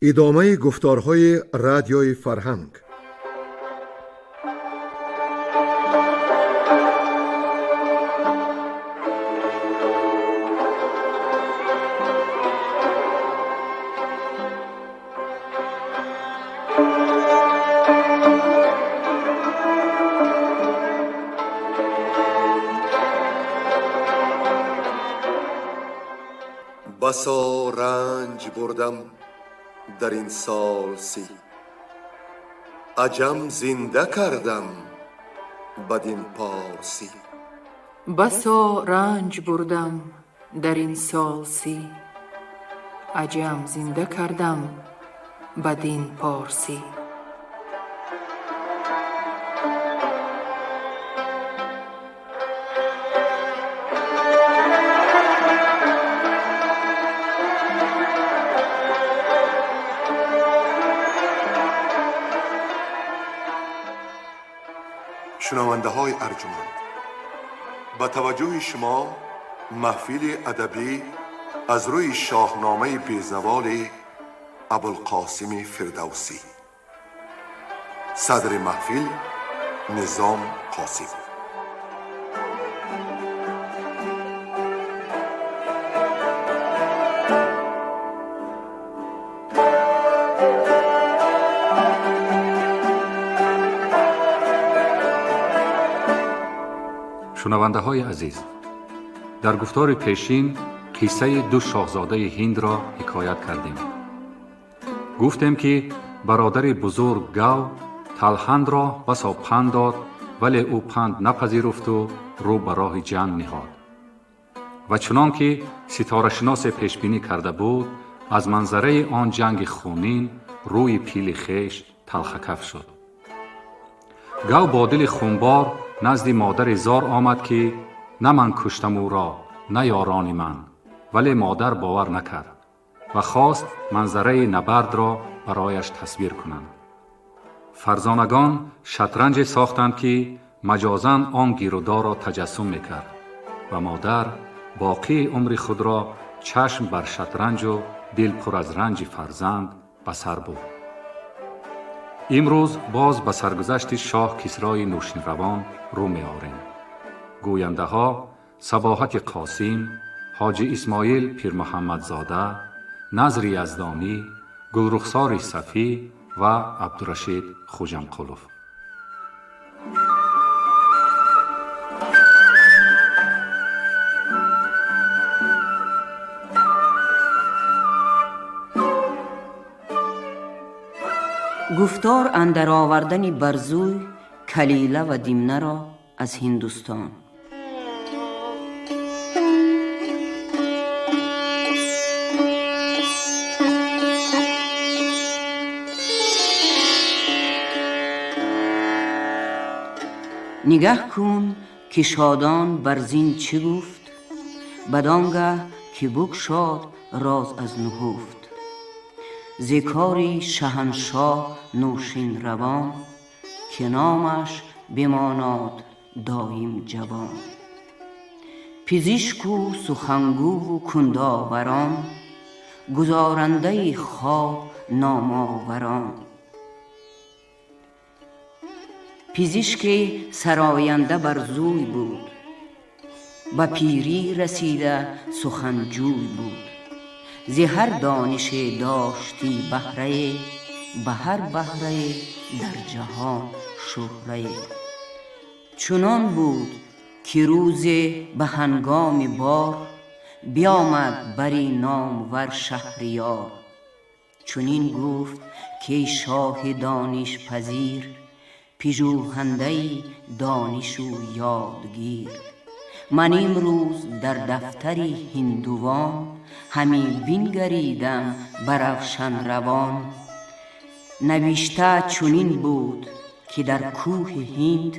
Идомаи гуфторҳои радиои фарҳанг. Басо ранҷ бурдам дар ин сол 30, аҷам зинда кардам бадин порсӣ. Басо ранҷ бурдам дар ин сол 30, аҷам зинда кардам бадин порсӣ. Шунавандаҳои арҷуманд, ба таваҷҷӯҳи шумо маҳфили адабӣ аз рӯи шоҳномаи безаволи Абулқосими Фирдавсӣ. Садри маҳфил Низом Қосим. Шунавандаҳои азиз, дар гуфтори пешин қиссаи ду шоҳзодаи ҳиндро ҳикоят кардем. Гуфтем, ки бародари бузург Гав Талҳандро басо панд дод, вале ӯ панд напазируфту рӯ ба роҳи ҷанг ниҳод. Ва чунон ки ситорашиносе пешбинӣ карда буд, аз манзараи он ҷанги хунин рӯи пили хеш талхакаф шуд. Гав бо дили хунбор назди модари зор омад, ки на ман куштам ӯро, на ёрони ман, вале модар бовар накард ва хост манзараи набардро барояш тасвир кунанд. Фарзонагон шатранҷе сохтанд, ки маҷозан он гирудорро таҷассум мекард ва модар боқии умри худро чашм бар шатранҷу дил пур аз ранҷи фарзанд ба сар бурд. Имрӯз боз ба саргузашти шоҳ Кисрои Нӯшинравон рӯ меорем. Гӯяндаҳо Сабоҳати Қосим, Ҳоҷи Исмоил Пирмуҳаммадзода, Назри Яздонӣ, Гулрухсори Сафӣ ва Абдурашид Хуҷамқулов. Гуфтор андар овардани барзуй Калила ва Димнаро аз Ҳиндустон. Нигаҳ кун, ки шодон бар зин чӣ гуфт, бадонгаҳ ки букшод роз аз нуҳуфт. Зи кори шаҳаншоҳ нӯшин равон, ки номаш бимонад доим ҷавон. Пизишку сухангӯву кундоварон, гузорандаи хоб номоварон. Пизишке сароянда барзуй буд, ба пирӣ расида суханҷӯй буд. Зи ҳар донише доштӣ баҳрае, ба ҳар баҳрае дар ҷаҳон шӯҳрае. Чунон буд, ки рӯзе ба ҳангоми бор биомад бари номвар шаҳриёр. Чунин гуфт, ки эй шоҳи донишпазир, пижӯҳандаи донишу ёдгир, ман имрӯз дар дафтари ҳиндувон ҳамин бингаридам ба равшанравон. Навишта чунин буд, ки дар кӯҳи Ҳинд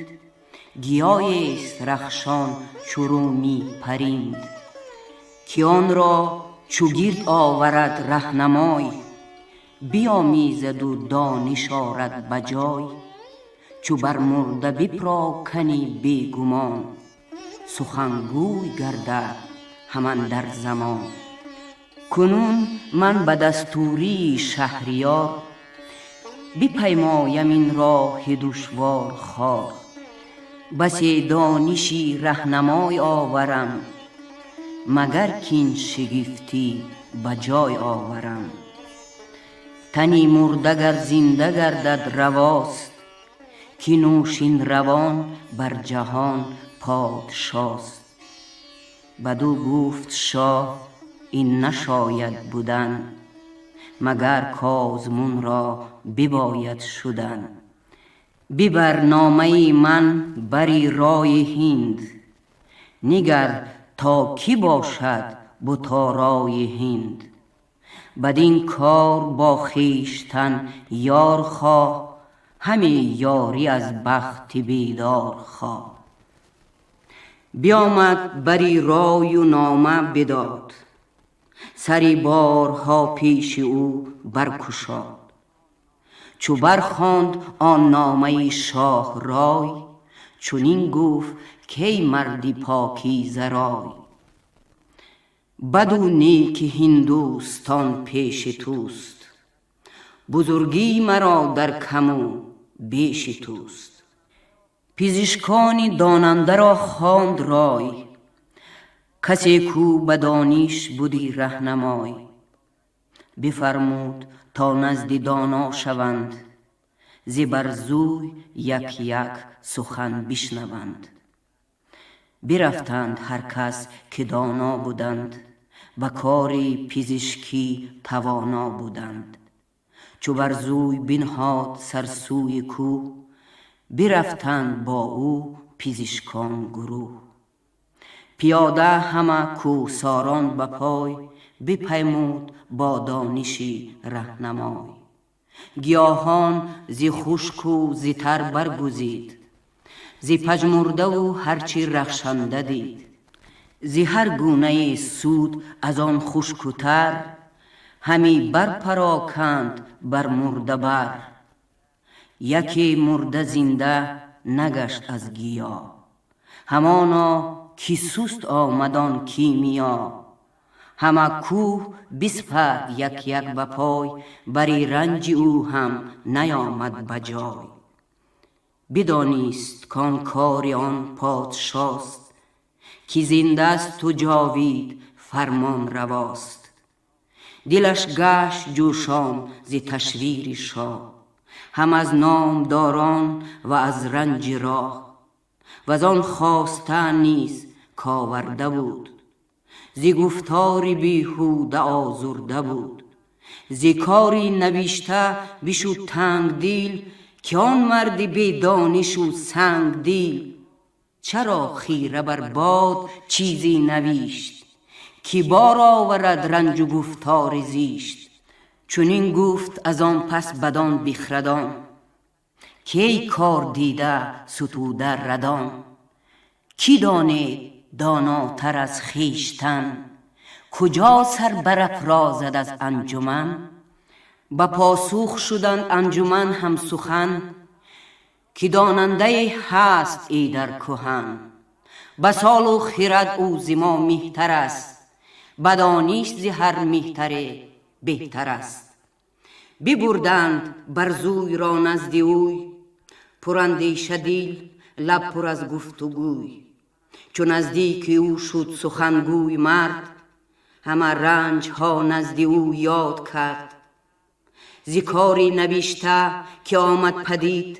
гиёест рахшон чурумӣ паринд, ки онро чу гирд оварад раҳнамой, биомезаду дониш орад ба ҷой. Чу бар мурда бипроканӣ бегумон, сухангӯй гардад ҳаман дар замон. Кунун ман ба дастурии шаҳриёр бипаймоям ин роҳи душвор хор. Басе дониши раҳнамой оварам, магар кин шигифтӣ ба ҷой оварам. Тани мурда гар зинда гардад равост, ки нӯшин равон бар ҷаҳон подшост. Бадӯ гуфт шоҳ ин нашояд будан, магар козмунро бибояд шудан. Бибар номаи ман бари рои ҳинд, нигар то кӣ бошад буторои ҳинд. Бадин кор бо хештан ёр хоҳ, ҳаме ёрӣ аз бахти бедор хоҳ. Биомад бари рою нома бидод, сари борҳо пеши ӯ баркушод. Чу бархонд он номаи шоҳ рой, чунин гуфт кай марди покиза рой. Баду неки ҳиндустон пеши туст, бузургӣ маро дар каму беши туст. Пизишкони донандаро хонд рой, касе кӯ ба дониш буди раҳнамой. Бифармуд то назди доно шаванд, зи барзуй як як сухан бишнаванд. Бирафтанд ҳар кас ки доно буданд, ба кори пизишкӣ тавоно буданд. Чу барзуй бинҳод сар сӯи кӯҳ, бирафтанд бо ӯ пизишкон гурӯҳ. Пиёда ҳама кӯҳсорон ба пой, бипаймуд бо дониши раҳнамой. Гиёҳон зи хушку зи тар баргузид, зи пажмурдаву ҳарчи рахшанда дид. Зи ҳар гунае суд аз он хушку тар, ҳами барпароканд бар мурда бар. Яке мурда зинда нагашт аз гиё, ҳамоно ки суст омад он кимиё. Ҳама кӯҳ биспард як як ба пой, бари ранҷи ӯ ҳам наёмад ба ҷой. Бидонист кон кори он подшост, ки зиндаасту ҷовид фармон равост. Дилаш гашт ҷӯшон зи ташвири шоҳ, ҳам аз номдорон ва аз ранҷи роҳ. Вазон хоста низ коварда буд, зи гуфтори беҳуда озурда буд. Зи кори навишта бишуд тангдил, ки он марди бедонишу сангдил. Чаро хира бар бод чизе навишт, ки бор оварад ранҷу гуфтори зишт. Чунин гуфт аз он пас бадон бихрадон, ки эй кор дида сутуда радон. Кӣ донед донотар аз хештан, куҷо сар барафрозад аз анҷуман? Ба посух шуданд анҷуман ҳамсухан, ки донандае ҳаст эй дар куҳан. Ба солу хирад ӯ зи мо меҳтар аст, ба дониш зи ҳар меҳтаре беҳтар аст. Бибурданд барзуйро назди ӯй, пурандеша дил, лаб пур аз гуфтугӯй. Чу наздики ӯ шуд сухангӯй мард, ҳама ранҷҳо назди ӯ ёд кард. Зи кори навишта ки омад падид,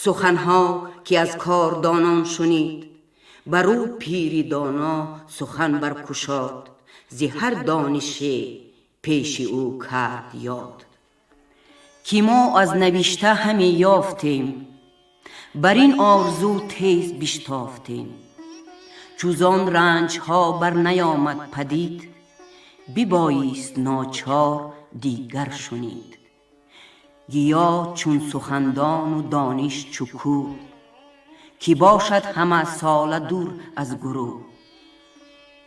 суханҳо ки аз кордонон шунид. Бар ӯ пири доно сухан баркушод, зи ҳар донише пеши ӯ кард ёд. Ки мо аз навишта ҳаме ёфтем, бар ин орзу тез биштофтем. Чу зон ранҷҳо бар наёмад падид, бибоист ночор дигар шунид. Гиё чун сухандону дониш чу кӯҳ, ки бошад ҳама сола дур аз гурӯҳ.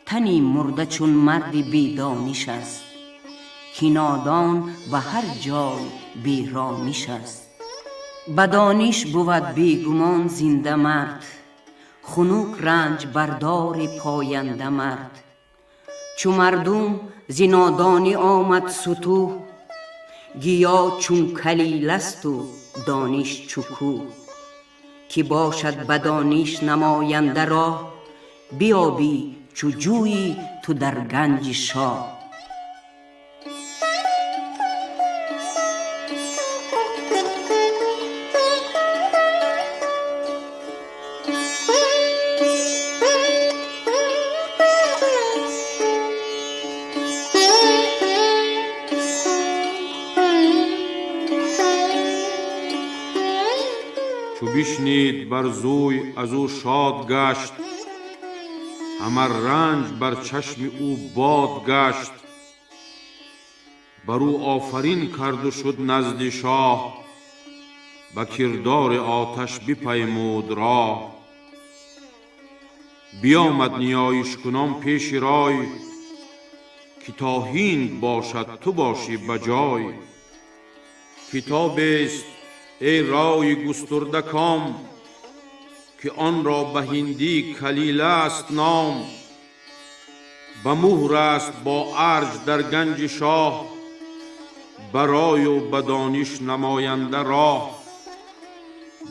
Тани мурда чун марди бедониш аст, ки нодон ба ҳар ҷой беромиш аст. Ба дониш бувад бегумон зинда мард, хунук ранҷ бардори поянда мард. Чу мардум Зи нодонӣ омад сутӯҳ, гиё чун калиласту дониш чу кӯҳ. Ки бошад ба дониш намоянда роҳ, биёбӣ чу ҷӯйӣ ту дар ганҷи шоҳ. Чу бишнид Барзуй аз ӯ шод гашт, ҳама ранҷ бар чашми ӯ бод гашт. Бар ӯ офарин карду шуд назди шоҳ, ба кирдори оташ бипаймуд роҳ. Биёмад ниёишкунон пеши рой, ки то ҳинд бошад ту бошӣ ба ҷой. Китобест эй рой густурда ком, ки он ро ба ҳиндӣ калила аст ном. Ба муҳр аст бо арҷ дар ганҷи шоҳ, ба рою ба дониш намоянда роҳ.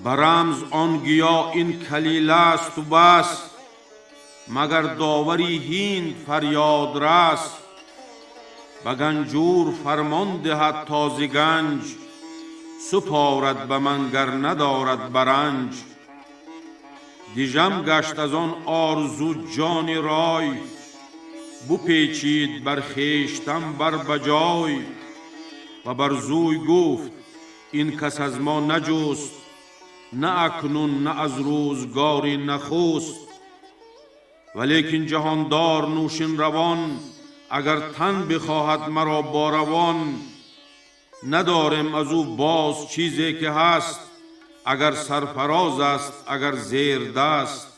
Ба рамз он гиё ин калила асту бас, магар довари ҳинд фарёд рас. Ба ганҷур фармон диҳад този ганҷ, супорад ба ман гар надорад баранҷ. Дижам гашт аз он орзу ҷони рой, бупечид бар хештан бар ба ҷой. Ва Барзуй гуфт ин кас аз мо наҷуст, на акнун на аз рӯзгори нахуст. Валекин ҷаҳондор нӯшин равон, агар тан бихоҳад маро бо равон. Надорем аз ӯ боз чизе ки ҳаст, агар сарфароз аст агар зердаст.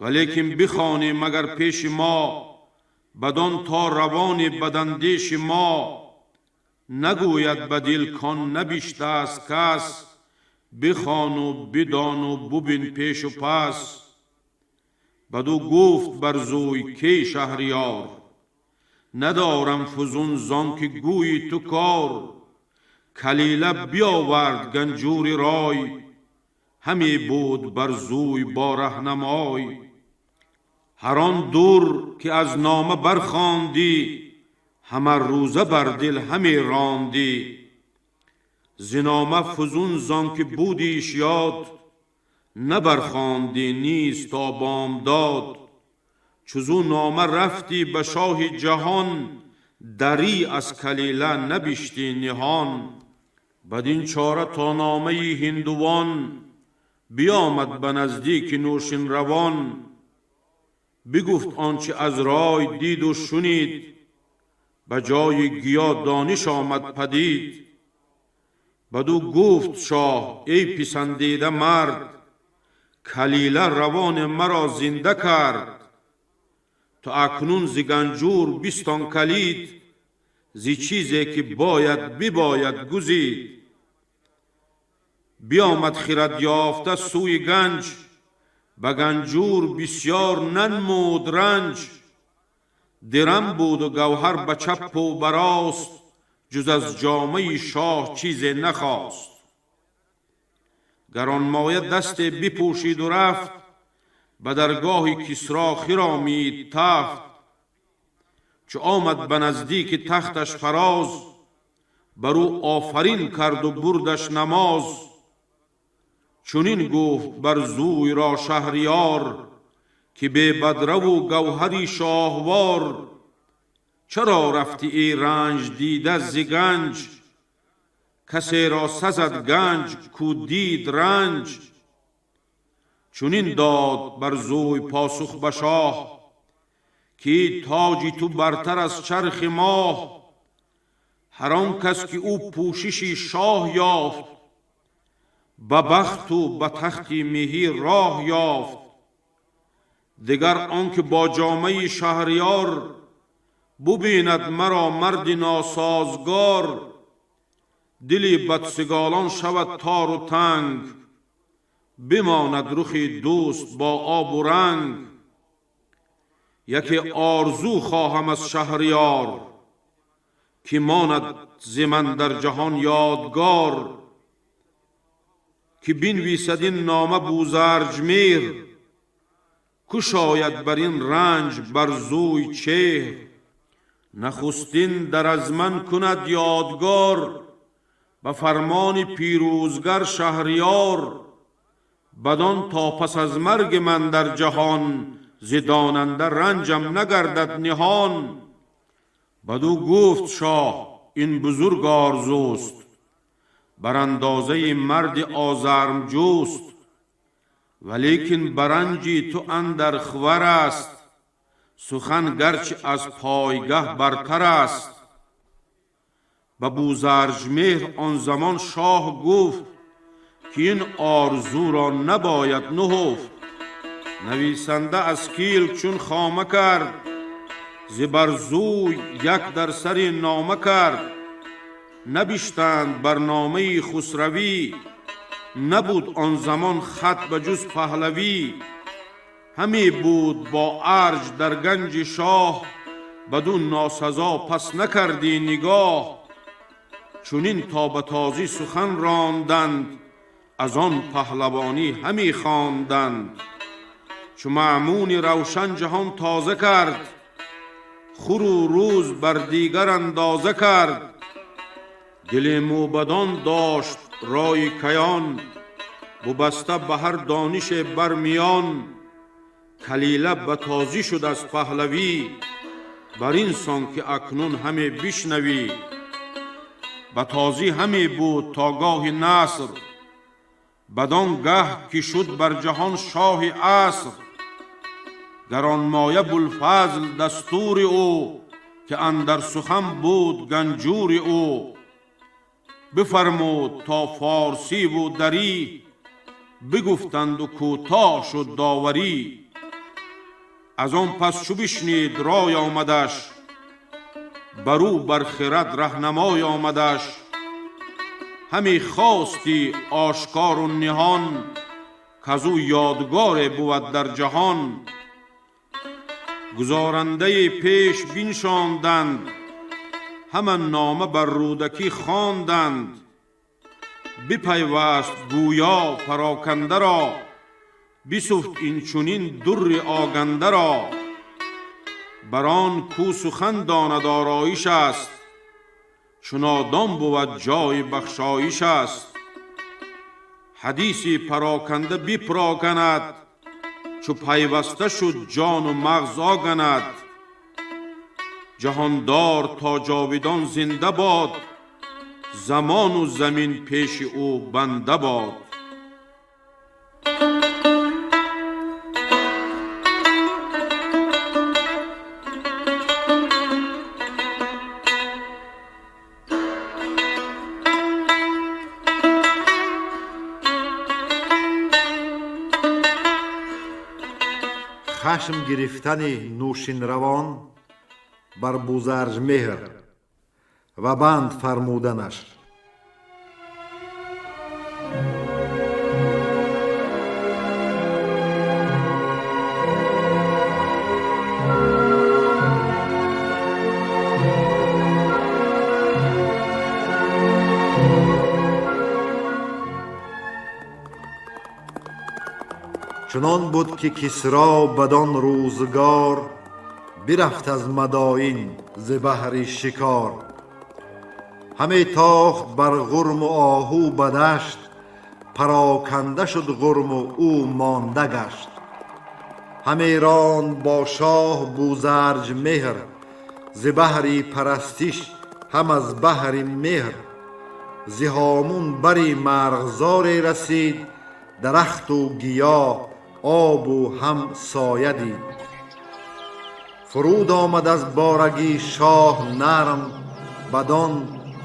Валекин бихонем агар пеши мо, бадон то равони бадандеши мо. Нагӯяд ба дил кон набиштааст кас, бихону бидону бубин пешу пас. Бадӯ гуфт Барзуй кей шаҳриёр, надорам фузун зон ки гӯйи ту кор. Калила биёвард ганҷури рой, ҳаме буд Барзуй бо раҳнамой. Ҳар он дур ки аз нома бархондӣ, ҳама рӯза бар дил ҳаме рондӣ. Зи нома фузун зон ки будиш ёд, набархондӣ низ то бомдод. Чу зу нома рафтӣ ба шоҳи ҷаҳон, дарӣ аз калила набиштӣ ниҳон. Бадин чора то номаи ҳиндувон, биёмад ба наздики нӯшинравон. Бигуфт он чи аз рой диду шунид, ба ҷои гиё дониш омад падид. Бадӯ гуфт шоҳ эй писандида мард, калила равони маро зинда кард. То акнун зи ганҷур бистон калид, зи чизе ки бояд бибояд гузид. Биёмад хирад ёфта сӯи ганҷ, ба ганҷур бисёр нанмуд ранҷ. Дирам буду гавҳар ба чапу ба рост, ҷуз аз ҷомаи шоҳ чизе нахост. Гаронмоя дасте бипӯшиду рафт, ба даргоҳи Кисро хиромид тафт. Чу омад ба наздики тахташ фароз, бар ӯ офарин карду бурдаш намоз. Чунин гуфт Барзуйро шаҳриёр, ки бебадраву гавҳари шоҳвор. Чаро рафтӣ эй ранҷ дида зи ганҷ, касеро сазад ганҷ ку дид ранҷ. Чунин дод Барзуй посух ба шоҳ, ки тоҷи ту бартар аз чархи моҳ. Ҳар он кас ки ӯ пӯшиши шоҳ ёфт, ба бахту ба тахти меҳӣ роҳ ёфт. Дигар он ки бо ҷомаи шаҳриёр, бубинад маро марди носозгор. Дили бадсиголон шавад тору танг, бимонад рухи дӯст бо обу ранг. Яке орзу хоҳам аз шаҳриёр, ки монад зи ман дар ҷаҳон ёдгор, ки бинвисад ин нома Бузарҷмеҳр, кушояд бар ин ранҷ бар зӯй чеҳр. Нахустин дар аз ман кунад ёдгор, ба фармони пирӯзгар шаҳриёр. Бадон то пас аз марги ман дар ҷаҳон, зи донанда ранҷам нагардад ниҳон. Бадӯ гуфт шоҳ ин бузург орзуст, бар андозаи марди озармҷӯст. Валекин баранҷи ту андар хвар аст, сухан гарчи аз пойгаҳ бартар аст. Ба Бузарҷмеҳр он замон шоҳ гуфт, ки ин орзуро набояд нуҳуфт. Нависанда аз кил чун хома кард, зи барзӯй як дар сари нома кард. Набиштанд бар номаи хусравӣ, набуд он замон хат ба ҷуз паҳлавӣ. Ҳаме буд бо арҷ дар ганҷи шоҳ, баду носазо пас накардӣ нигоҳ. Чунин то ба тозӣ сухан ронданд, аз он паҳлавонӣ ҳаме хонданд. Чу маъмуни равшан ҷаҳон тоза кард, хуру рӯз бар дигар андоза кард. Дили мӯбадон дошт рои каён, бубаста ба ҳар донише бармиён. Калила ба тозӣ шуд аз паҳлавӣ, бар ин сон ки акнун ҳаме бишнавӣ. Ба тозӣ ҳаме буд то гоҳи наср, бадон гаҳ ки шуд бар ҷаҳон шоҳи аср. Гаронмоя Булфазл дастури ӯ, ки андар сухан буд ганҷури ӯ. Бифармуд то форсиву дарӣ, бигуфтанду кӯтоҳ шуд доварӣ. Аз он пас чу бишнид рой омадаш, бар ӯ бар хирад раҳнамой омадаш. Ҳаме хости ошкору ниҳон, каз ӯ ёдгоре бувад дар ҷаҳон. Гузорандаи пеш биншонданд, ҳама нома бар Рӯдакӣ хонданд. Бипайваст гӯё парокандаро, бисуфт инчунин дурри огандаро. Бар он кӯ сухан донад ороиш аст, чу нодон бувад ҷои бахшоиш аст. Ҳадиси пароканда бипароканад, чу пайваста шуд ҷону мағз оганад. Ҷаҳондор то ҷовидон зинда бод, замону замин пеши ӯ банда бод. Хашм гирифтани Нӯшинравон бар Бузарҷмеҳр ва банд фармуданаш. Чунон буд ки Кисро бадон рӯзгор бирафт аз Мадоин зи баҳри шикор. Ҳаме тохт бар ғурму оҳу ба дашт, пароканда шуд ғурму ӯ монда гашт. Ҳаме ронд бо шоҳ Бузарҷмеҳр, зи баҳри парастиш ҳам аз баҳри меҳр. Зи ҳомун бари марғзоре расид, дарахту гиёҳ обу ҳам соя дид. Фуруд омад аз борагӣ шоҳ нарм, бадон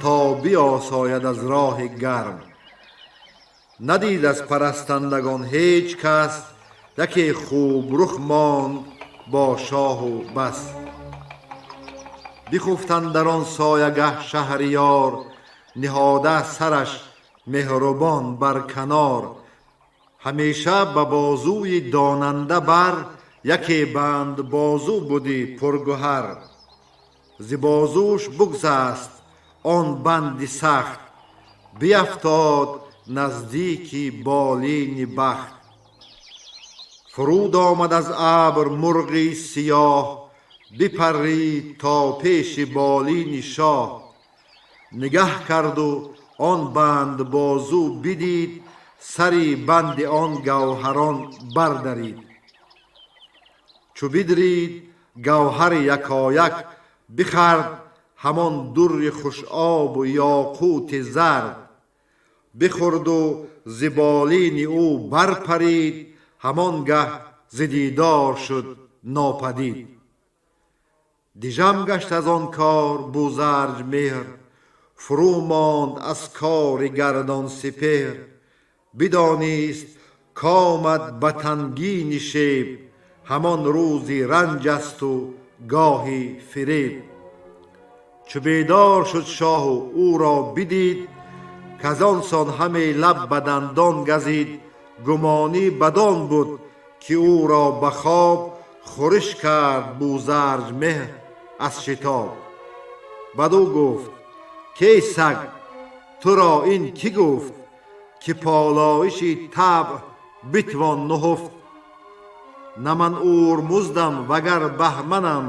то биосояд аз роҳи гарм. Надид аз парастандагон ҳеҷ кас, яке хубрух монд бо шоҳу бас. Бихуфтанд дар он соягаҳ шаҳриёр, ниҳода сараш меҳрубон бар канор. Ҳамеша ба бозуи донанда бар, Яке банд бозу будӣ пургуҳар, зи бозуш бугзаст он банди сахт, биафтод наздики болини бахт. Фуруд омад аз абр мурғи сиёҳ, бипаррид то пеши болини шоҳ. Нигаҳ карду он банд бозу бидид, сари банди он гавҳарон бардарид. Чу бидрид гавҳар якояк бихард, ҳамон дурри хушобу ёқути зард. Бихӯрду зи болини ӯ барпарид, ҳамон гаҳ зи дидор шуд нопадид. Дижам гашт аз он кор Бузарҷ меҳр, фурӯ монд аз кори гардон сипеҳр. Бидонист комад ба тангӣ нишеб, ҳамон рӯзи ранҷ асту гоҳи фиреб. Чу бедор шуд шоҳу ӯро бидид, казон сон ҳаме лаб ба дандон газид. Гумонӣ бадон буд ки ӯро ба хоб хӯриш кард Бузарҷ меҳр аз шитоб. Бадӯ гуфт: кей саг, туро ин кӣ гуфт, ки полоиши табъ битвон нуҳуфт? На ман Ӯрмуздам, вагар баҳманам,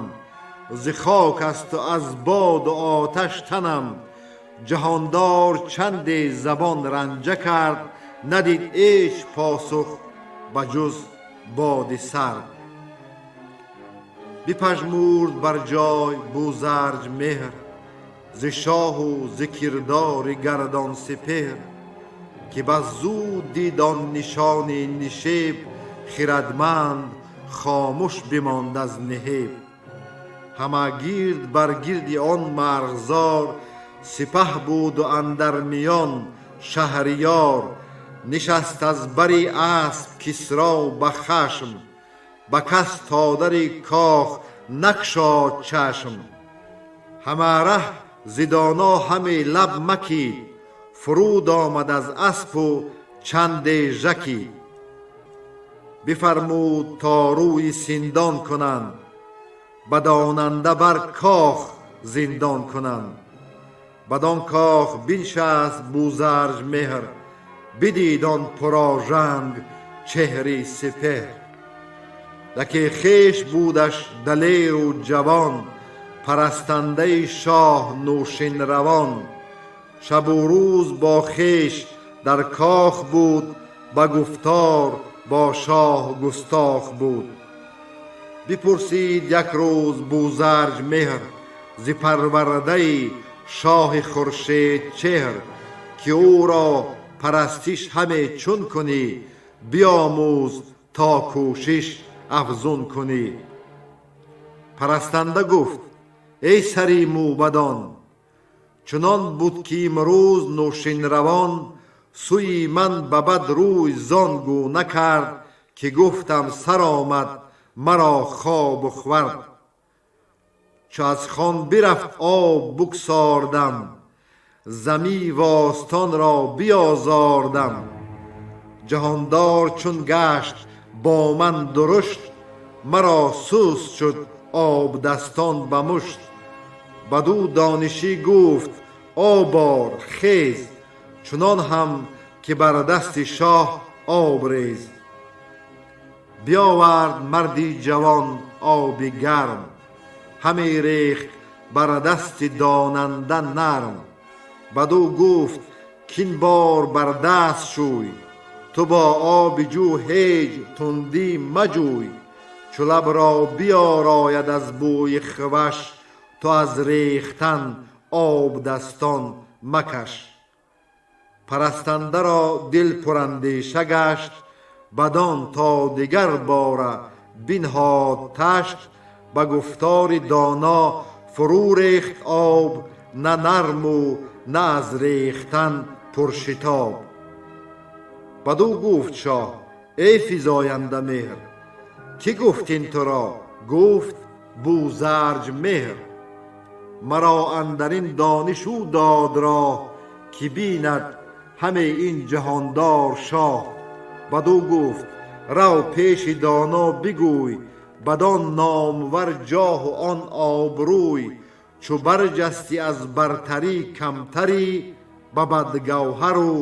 зи хок асту аз боду оташ танам. Ҷаҳондор чанде забон ранҷа кард, надид ҳеҷ посух ба ҷуз боди сард. Бипажмурд бар ҷой Бузарҷ меҳр, зи шоҳу зи кирдори гардон сипеҳр, ки бас зуд дид он нишони нишеб, хирадманд хомӯш бимонд аз наҳеб. Ҳама гирд бар гирди он марғзор сипаҳ буду андар миён шаҳриёр. Нишаст аз бари асп Кисро ба хашм, ба кас то дари кох накшод чашм. Ҳама раҳ зи доно ҳаме лаб макид, фуруд омад аз аспу чанде жакид. Бифармуд то рӯи синдон кунанд, ба донанда бар кох зиндон кунанд. Бадон кох биншаст Бузарҷ меҳр, бидид он пурожанг чеҳри сипеҳр. Яке хеш будаш далеру ҷавон, парастандаи шоҳ нӯшинравон. Шабу рӯз бо хеш дар кох буд, ба гуфтор бо шоҳ густох буд. Бипурсид як рӯз Бузарҷ меҳр зи парвардаи шоҳи хуршедчеҳр, ки ӯро парастиш ҳаме чун кунӣ, биомӯз то кӯшиш афзун кунӣ. Парастанда гуфт: эй сари мӯбадон, чунон буд ки имрӯз нӯшинравон сӯи ман ба бад рӯй зон гуна кард, ки гуфтам сар омад маро хобу хвард. Чу аз хон бирафт об буксордам, зами востонро биозордам. Ҷаҳондор чун гашт бо ман дурушт, маро суст шуд обдастон ба мушт. Бадӯ донишӣ гуфт: об ор, хез, чунон ҳам ки бар дасти шоҳ об рез. Биёвард марди ҷавон оби гарм, ҳаме рехт бар дасти донанда нарм. Бадӯ гуфт: кин бор бар даст шӯй, ту бо оби ҷӯ ҳеҷ тундӣ маҷӯй. Чу лабро биёрояд аз бӯи хваш, ту аз рехтан обдастон макаш. Парастандаро дил пурандеша гашт, бадон то дигар бора бинҳод ташт. Ба гуфтори доно фурӯ рехт об, на нарму на аз рехтан пуршитоб. Бадӯ гуфт шоҳ: эй физоянда меҳр, кӣ гуфт ин туро? Гуфт Бузарҷ меҳр. Маро андар ин дониш ӯ дод роҳ, ки бинад ҳаме ин ҷаҳондор шоҳ. Бадӯ гуфт: рав пеши доно бигӯй, Бадон номвар ҷоҳу он обрӯй, чу барҷастӣ аз бартарӣ камтарӣ, ба бадгавҳару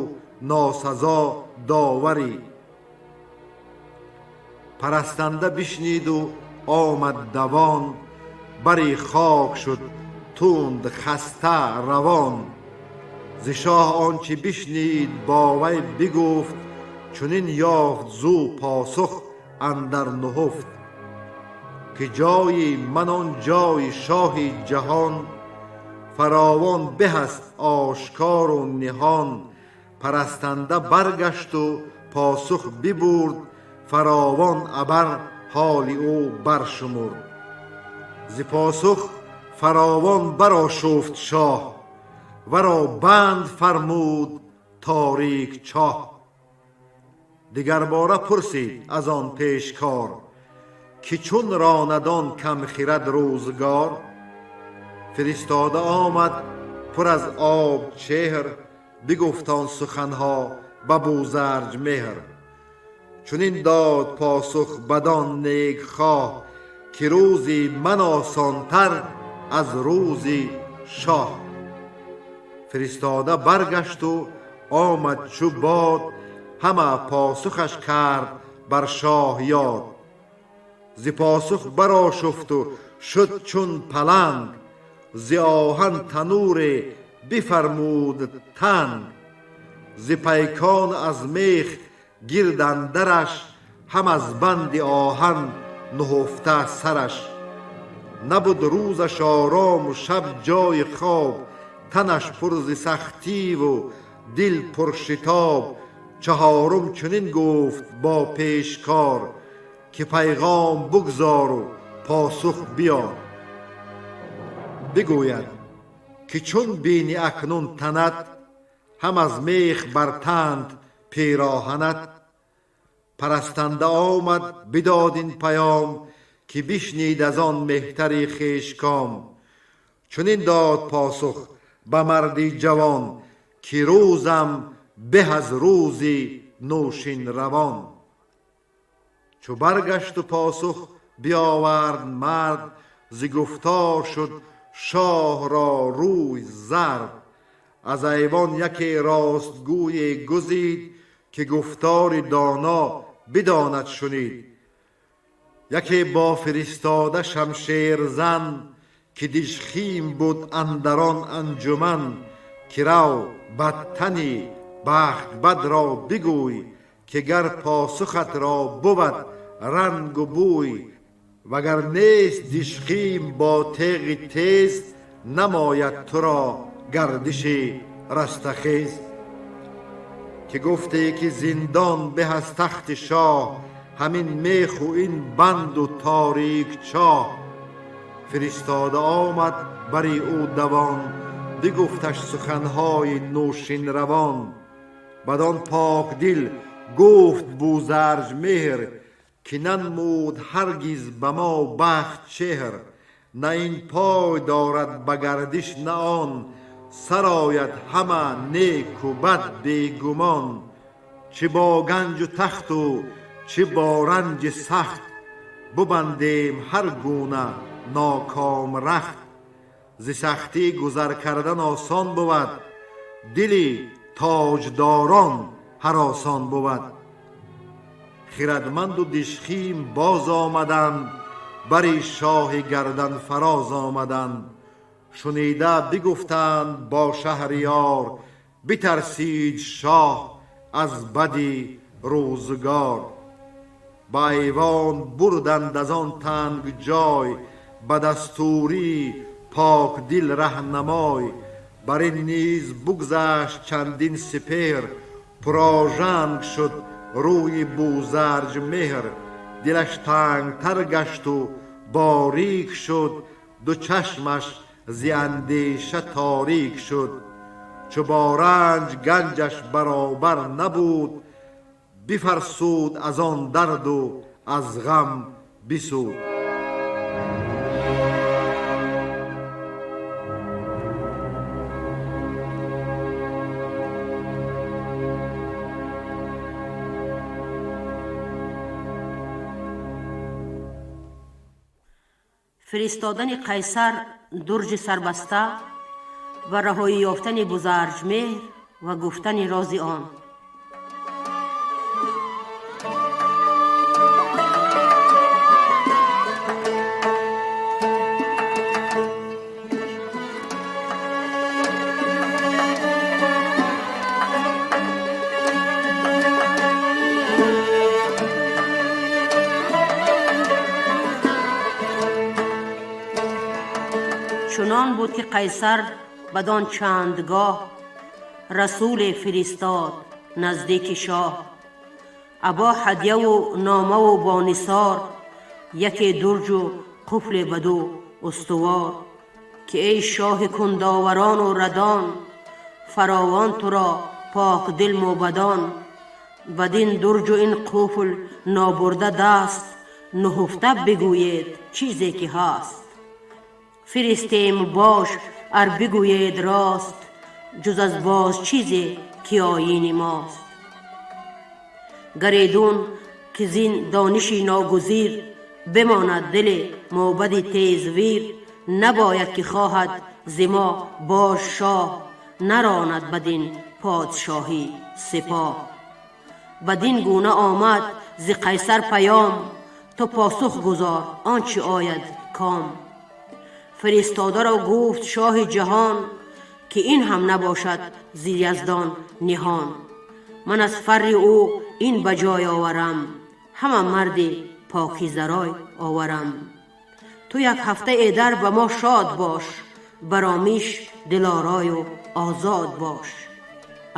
носазо доварӣ. Парастанда бишниду омад давон, бари хок шуд тунд хаста равон. Зи шоҳ он чи бишнид бо вай бигуфт, чунин ёфт зӯ посух андар нуҳуфт, ки ҷои ман он ҷои шоҳи ҷаҳон, фаровон беҳ аст ошкору ниҳон. Парастанда баргашту посух бибурд, фаровон абар ҳоли ӯ баршумурд. Зи посух фаровон барошуфт шоҳ, варо банд фармуд торик чоҳ. Дигарбора пурсид аз он пешкор, ки чун ронад он камхирад рӯзгор. Фиристода омад пур аз об чеҳр, бигуфт он суханҳо ба Бузарҷмеҳр. Чунин дод посух бадон некхоҳ, ки рӯзи ман осонтар аз рӯзи шоҳ. Фиристода баргашту омад чу бод, ҳама посухаш кард бар шоҳ ёд. Зи посух барошуфту шуд чун паланг, зи оҳан тануре бифармуд танг. Зи пайкон аз мех гирд андараш, ҳам аз банди оҳан нуҳуфта сараш. Набуд рӯзаш орому шаб ҷои хоб, танаш пур зи сахтиву дил пуршитоб. Чаҳорум чунин гуфт бо пешкор, ки пайғом бугзору посух биёр. Бигӯяд ки чун бини акнун танат, ҳам аз мех бар танд пироҳанат. Парастанда омад бидод ин паём, ки бишнид аз он меҳтари хешком. Чунин дод посух ба марди ҷавон, ки рӯзам беҳ аз рӯзи нӯшин равон. Чу баргашту посух биёвард мард, зи гуфтор шуд шоҳро рӯй зард. Аз айвон яке ростгӯе гузид, ки гуфтори доно бидонад шунид. Яке бо фиристода шамшерзан, ки дижхим буд андарон анҷуман, ки рав бадтани бахтбадро бигӯй, ки гар посухатро бувад рангу бӯй, вагар нест дижхим бо теғи тез, намояд туро гардиши растахез. Ки гуфте ки зиндон беҳ аз тахти шоҳ, ҳамин меху ин банду торик чоҳ. Фиристода омад бари ӯ давон, бигуфташ суханҳои нӯшинравон. Бадон покдил гуфт Бузарҷмеҳр, ки нанмуд ҳаргиз ба мо бахт чеҳр. На ин пой дорад ба гардиш на он, сарояд ҳама неку бад бегумон. Чӣ бо ганҷу тахту чӣ бо ранҷи сахт, бубандем ҳар гуна ноком рахт. Зи сахтӣ гузар кардан осон бувад, дили тоҷдорон ҳаросон бувад. Хирадманду дижхим боз омаданд, бари шоҳи гардан фароз омаданд. Шунида бигуфтанд бо шаҳриёр, битарсид шоҳ аз бади рӯзгор. Ба айвон бурданд аз он танг ҷой, ба дастурӣ покдил раҳнамой. Бар ин низ бугзашт чандин сипеҳр, пурожанг шуд рӯи Бузарҷмеҳр. Дилаш тангтар гашту борик шуд, ду чашмаш зи андеша торик шуд. Чу бо ранҷ ганҷаш баробар набуд, бифарсуд аз он дарду аз ғам бисуд. Фиристодани Қайсар дурҷи сарбаста ва раҳоӣ ёфтани Бузарҷмеҳр ва гуфтани рози он. Чунон буд, ки Қайсар бадон чандгоҳ расуле фиристод наздики шоҳ, або ҳадяву номаву бонисор, яке дурҷу қуфле баду устувор, ки эй шоҳи кундоварону радон, фаровон туро покдил мӯбадон, бадин дурҷу ин қуфл нобурда даст нуҳуфта бигӯед чизе ки ҳаст. Фиристем бош, ар бигӯед рост, ҷуз аз боз чизе ки оини мост. Гаредун ки зин дониши ногузир бимонад дили мӯбади тезвир, набояд ки хоҳад зи мо бош шоҳ, наронад бадин подшоҳӣ сипоҳ. Бадин гуна омад зи Қайсар паём, ту посух гузор он чи ояд ком. Фиристодаро гуфт шоҳи ҷаҳон, ки ин ҳам набошад зи Яздон ниҳон. Ман аз фарри ӯ ин ба ҷой оварам, ҳама марди покизарой оварам. Ту як ҳафта эдар ба мо шод бош, баромиш дилорою озод бош.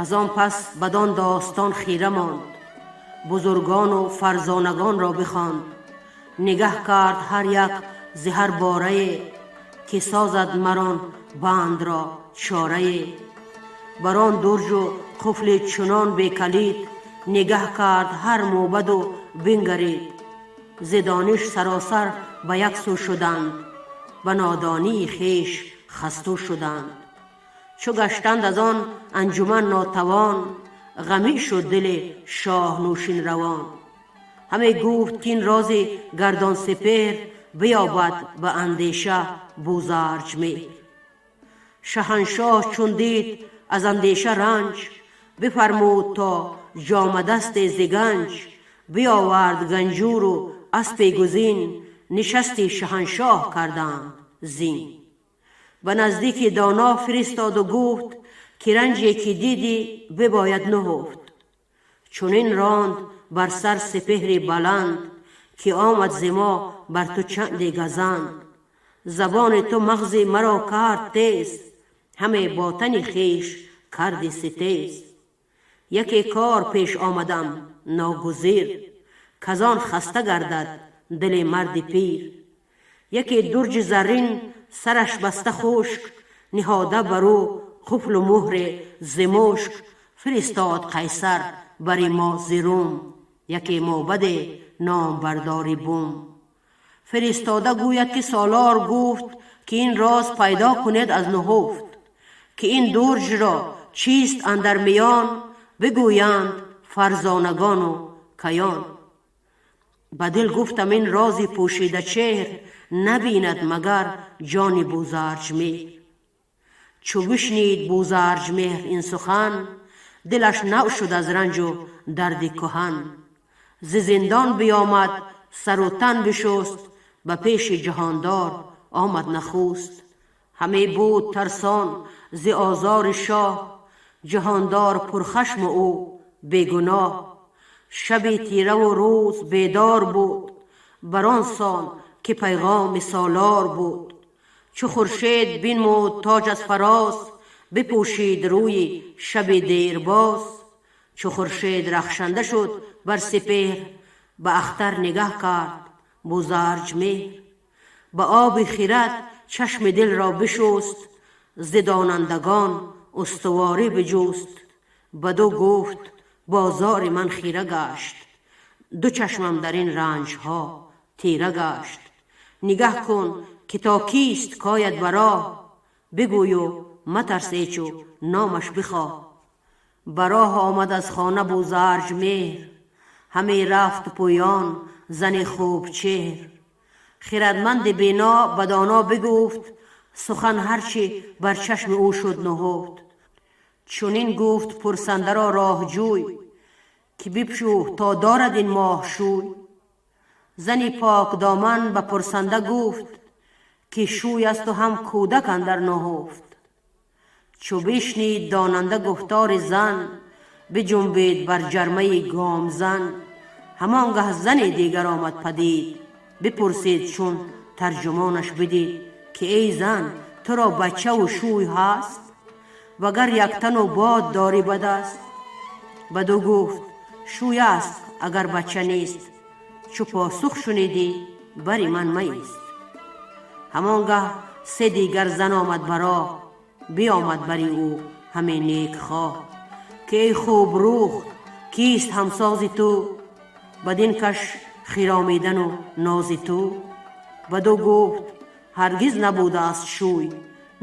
Аз он пас бадон достон хира монд, бузургону фарзонагонро бихонд, нигаҳ кард ҳар як зи ҳар борае, ки созад марон бандро чорае. Бар он дурҷу қуфли чунон бекалид нигаҳ кард ҳар мӯбаду бингарид. Зи дониш саросар ба як сӯ шуданд, ба нодонии хеш хасту шуданд. Чу гаштанд аз он анҷуман нотавон, ғамӣ шуд дили шоҳ нӯшин равон. Ҳаме гуфт, ки ин рози гардон сепеҳр биёбад ба андеша Бузарҷмеҳр. Шаҳаншоҳ чун дид аз андеша ранҷ, бифармуд то ҷомадасте зи ганҷ биёвард, ганҷуру аспе гузин, нишасти шаҳаншоҳ карданд зин. Ба наздики доно фиристоду гуфт, ки ранҷе ки дидӣ бибояд нуҳуфт. Чунин ронд бар сар сепеҳри баланд, ки омад зи мо бар ту чанде газанд. Забони ту мағзи маро кард тез, ҳаме бо тани хеш карди ситез. Яке кор пеш омадам ногузир, казон хаста гардад дили марди пир. Яке дурҷи заррин сараш баста хушк, ниҳода бар ӯ қуфлу муҳре зи мушк, фиристод Қайсар бари мо зи Рум, яке мӯбаде номбардори бум. Фиристода гӯяд, ки солор гуфт, ки ин роз пайдо кунед аз нуҳуфт, ки ин дурҷро чист андар миён, бигӯянд фарзонагону каён. Ба дил гуфтам, ин рози пӯшида чеҳр набинад магар ҷони Бузарҷмеҳр. Чу бишнид Бузарҷмеҳр ин сухан, дилаш нав шуд аз ранҷу дарди куҳан. Зи зиндон биёмад, сару тан бишуст, ба пеши ҷаҳондор омад нахуст. Ҳаме буд тарсон зи озори шоҳ, ҷаҳондор пурхашму ӯ бегуноҳ. Шаби тираву рӯз бедор буд, бар он сон ки пайғоми солор буд. Чу хуршед бинмуд тоҷ аз фароз, бипӯшид рӯи шаби дербоз. Чу хуршед рахшанда шуд бар сипеҳр, ба ахтар нигаҳ кард Бузарҷмеҳр. Ба оби хирад чашми дилро бишуст, зи донандагон устуворӣ биҷуст. Баду гуфт: бозори ман хира гашт, ду чашмам дар ин ранҷҳо тира гашт. Нигаҳ кун, ки то кист кояд ба роҳ, бигӯю матарс ҳечу номаш бихоҳ. Ба роҳ омад аз хона Бузарҷмеҳр, ҳаме рафт пӯён зани хубчеҳр. Хирадманди бино ба доно бигуфт, сухан ҳарчи бар чашми ӯ шуд нуҳуфт. Чунин гуфт пурсандаро роҳҷӯй, ки бипшӯ то дорад ин моҳ шӯй. Зани покдоман ба пурсанда гуфт, ки шӯй асту ҳам кӯдак андар нуҳуфт. Чу бишнид донанда гуфтори зан, биҷунбид бар ҷармаи гомзан. Ҳамон гаҳ зани дигар омад падид, бипурсид чун тарҷумонаш бидид, ки эй зан, туро бачаву шӯй ҳаст, вагар яктану бод дорӣ ба даст? Баду гуфт: шӯй аст, агар бача нест, чу посух шунидӣ, бари ман маист. Ҳамон гаҳ се дигар зан омад ба роҳ, биомад бари ӯ ҳаме некхоҳ, ки эй хубрух, кист ҳамсози ту, бадин каш хиромидану нози ту? Баду гуфт: ҳаргиз набудааст шӯй,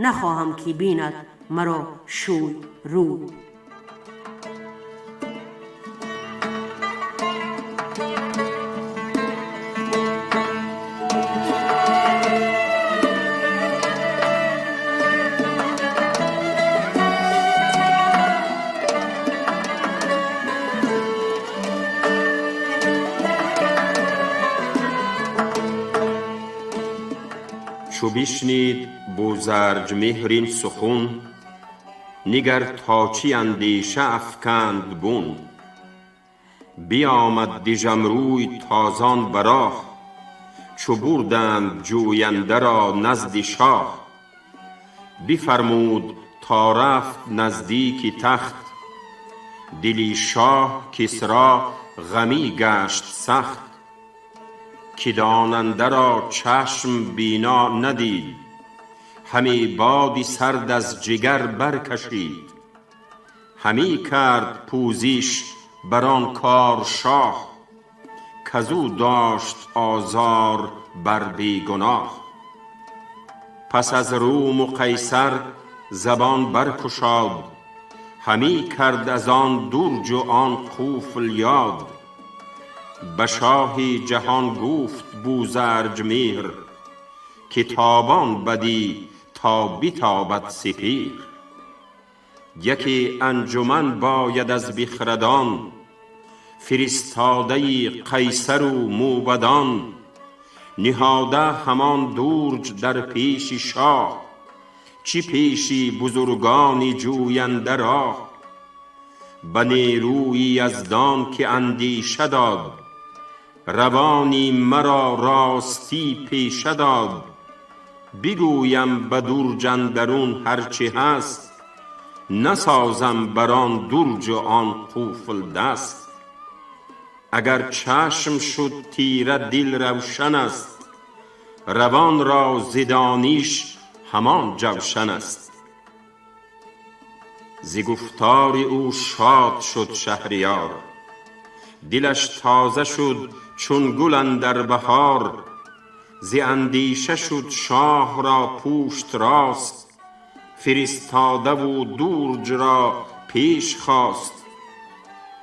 нахоҳам ки бинад маро шӯй рӯй. Чу бишнид Бузарҷмеҳр ин сухун, нигар то чӣ андеша афканд бун. Биомад дижамрӯй тозон ба роҳ, чу бурданд ҷӯянда ро назди шоҳ. Бифармуд то рафт наздики тахт, дили шоҳ Кисро ғамӣ гашт сахт, ки донанда ро чашм бино надид, ҳаме боди сард аз ҷигар баркашид. Ҳамӣ кард пӯзиш бар он кор шоҳ, каз ӯ дошт озор бар бегуноҳ. Пас аз Рум у Қайсар забон баркушод, ҳамӣ кард аз он дурҷу он қуфл ёд. Ба шоҳи ҷаҳон гуфт Бузарҷмеҳр, ки тобон бадӣ то битобад сипеҳр. Яке анҷуман бояд аз бихрадон, фиристодаи Қайсару мӯбадон. Ниҳода ҳамон дурҷ дар пеши шоҳ, чӣ пеши бузургони ҷӯянда роҳ. Ба нерӯи Яздон ки андеша дод, равони маро ростӣ пеша дод. Бигӯям ба дурҷ андарун ҳар чӣ ҳаст, насозам бар он дурҷу он қуфл даст. Агар чашм шуд тира, дил равшан аст, равон ро зи дониш ҳамон ҷавшан аст. Зи гуфтори ӯ шод шуд шаҳриёр, дилаш тоза шуд чун гул андар баҳор. Зи андеша шуд шоҳ ро пушт рост, фиристодаву дурҷ ро пеш хост.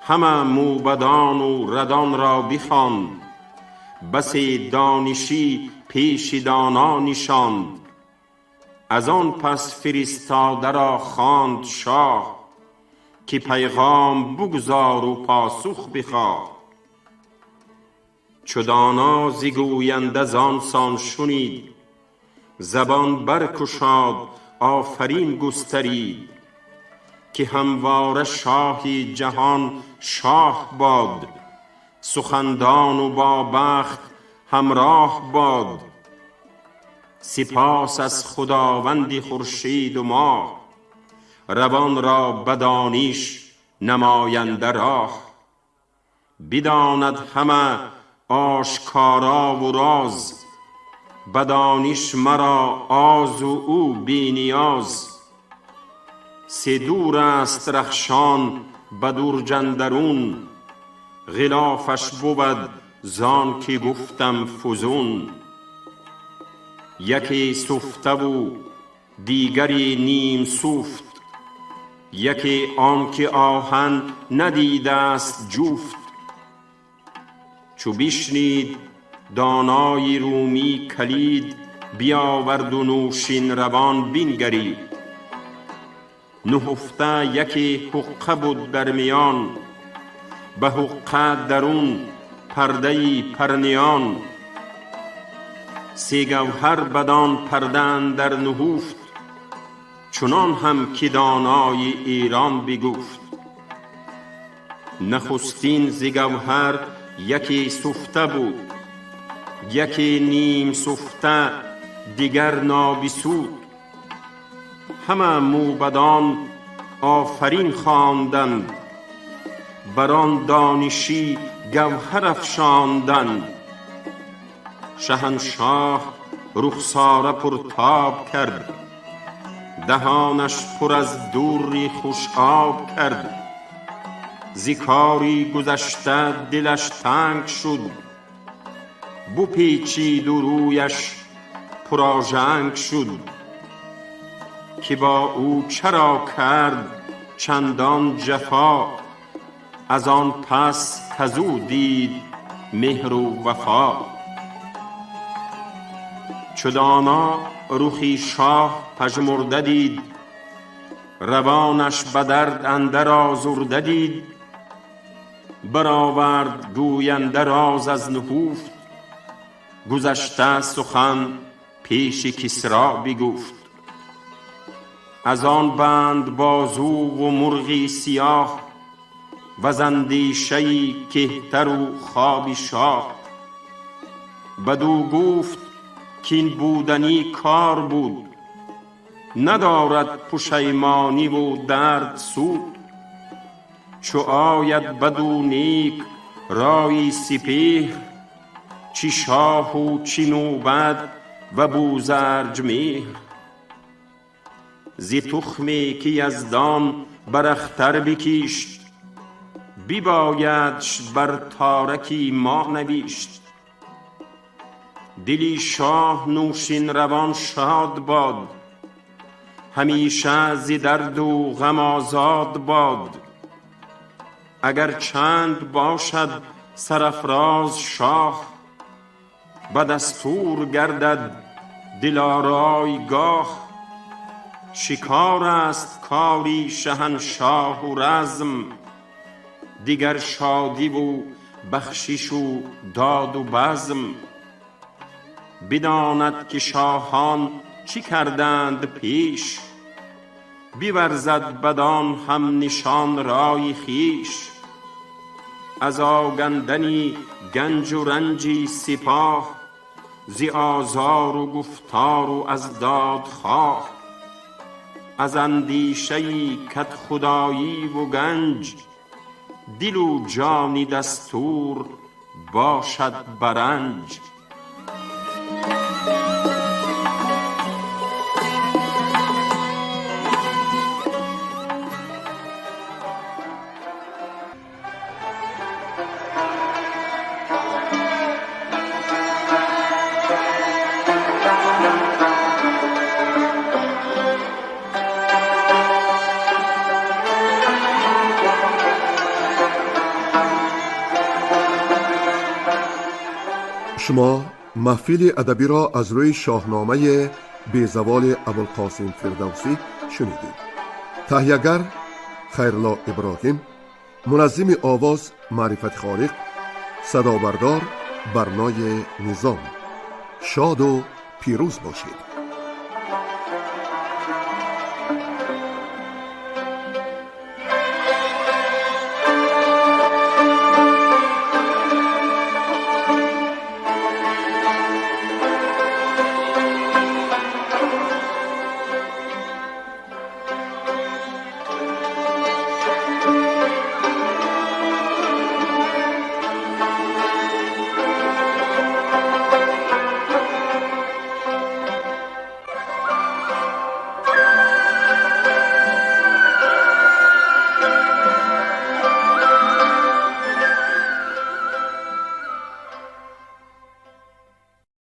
Ҳама мӯбадону радон ро бихонд, басе донишӣ пеши доно нишонд. Аз он пас фиристода ро хонд шоҳ, ки пайғом бугзору посух бихоҳ. Чу доно зи гӯянда зон сон шунид, забон баркушод, офарин густарид, ки ҳамвора шоҳи ҷаҳон шоҳ бод, сухандону бо бахт ҳамроҳ бод. Сипос аз худованди хуршеду моҳ, равон ро ба дониш намоянда роҳ. Бидонад ҳама ошкорову роз, ба дониш маро озу ӯ бениёз. Се дур аст рахшон ба дурҷ андарун, ғилофаш бувад зон ки гуфтам фузун. Яке суфтаву дигаре ним суфт, яке он ки оҳан надидааст ҷуфт. Чу бишнид دانای رومی کلید بیاورد و نوشین روان بینگرید. نهفته یکی حقه بود در میان، به حقه درون پرده پرنیان. سه گوهر بدان پرده اندر نهفت، چنان هم که دانای ایران بگفت. نخستین ز گوهر یکی سفته بود، یکی نیم سفته دیگر نابسود. همه موبدان آفرین خواندند، بر آن دانشی گوهر افشاندند. شهنشاه رخساره پرتاب کرد، دهانش پر از دوری خوش آب کرد. ز کاری گذشته دلش تنگ شد، بپیچید و رویش پرآژنگ شد. که با او چرا کرد چندان جفا، از آن پس کزو دید مهر و وفا. چو دانا رخی شاه پژمرده دید، روانش به درد اندر آزرده دید. برآورد گوینده راز از نهفت، گذشته سخن پیش کسری بگفت. از آن بند بازو و مرغی سیاه، وز اندیشه کهتر و خواب شاه. بدو گفت کاین بودنی کار بود، ندارد پشیمانی و درد سود. چو آید بدو نیک رای سپهر، چی شاه و چی موبد و بوزرجمهر. ز تخمی که یزدان بر اختر بکیشت، ببایدش بر تارکی ما نویشت. دلی شاه نوشین روان شاد باد، همیشه ز درد و غم آزاد باد. اگر چند باشد سرافراز شاه، به دستور گردد دلارای گاه. شکار است کاری شهنشاه و رزم، دیگر شادی و بخشش و داد و بزم. بداند که شاهان چی کردند پیش، بیورزد بدان هم نشان رای خویش. از آگندنی گنج و رنجی سپاه، ز آزار و گفتار و از دادخواه. از اندیشه کدخدایی و گنج، دل و جانی دستور باشد برنج. Шумо маҳфили адабиро аз рӯи шоҳномаи безаволи Абулқосим Фирдавсӣ шунидед. Таҳиягар Хайрулло Иброҳим, муназзими овоз Маърифати Холиқ, садобардор Барнои Низом. Шоду пирӯз бошед.